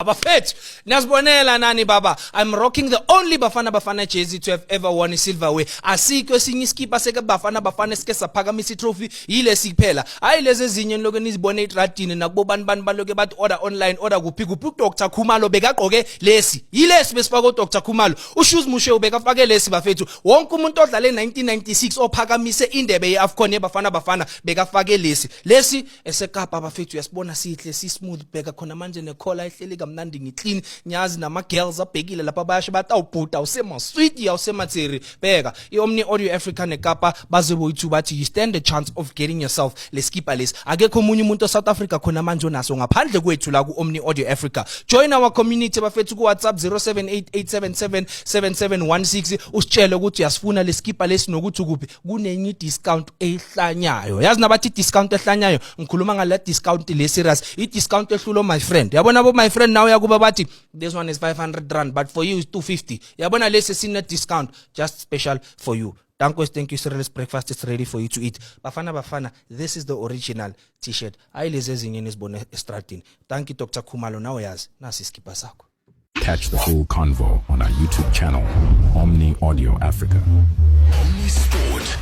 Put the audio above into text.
Bafethu, niyazibonela nani baba. I'm rocking the only Bafana Bafana jersey to have ever won silverware. Asikho esinye iskipa seke Bafana Bafana sike saphakamisa itrophy, yilesi kuphela. Hayi lezi ezinye niloke nizibone etradini nakubo bani bani baloke bathi order online, order kuphi kuphi. UDr Khumalo bekagqoke lesi, yilesi besifaka uDr Khumalo. UShoes Moshoeu bekafake lesi, bafethu. Wonke umuntu odlale 1996 ophakamise indebe yeAfcon yeBafana Bafana bekafake lesi. Lesi esekapa, bafethu, uyasibona, sihle, si smooth. Bheka khona manje nekhola ehleli kamnandi, ngiclean. Nyazi nama girls abhekile lapha, bayasho bathi, "Awubhuda, awusema sweet, awusematheri." Bheka iOmni Audio Africa neKapa baze boyithu bathi you stand a chance of getting yourself leskipa lesi. Akekho omunye umuntu eSouth Africa khona manje onaso ngaphandle kwethu la ku Omni Audio Africa. Join our community, bafethu, ku WhatsApp 0788777716, usitshele ukuthi uyasifuna leskipa lesi nokuthi kuphi. Kunenye discount ehlanyayo. Yazi nabathi discount ehlanyayo, ngikhuluma ngale discount le serious, i discount ehlulo, my friend. Yabona bo, my friend, nawe yakuba bathi this one is R500, but for you is 250. Yabona lesi sine discount just special for you. Danko, thank you. Cereals breakfast is ready for you to eat. Bafana Bafana, this is the original t-shirt. Hayi lezi ezinye nizibone estradini. Thank you, Dr. Khumalo, nawe yazi. Nasi iskipa sakho. Catch the full convo on our YouTube channel, Omni Audio Africa. Omni Sport.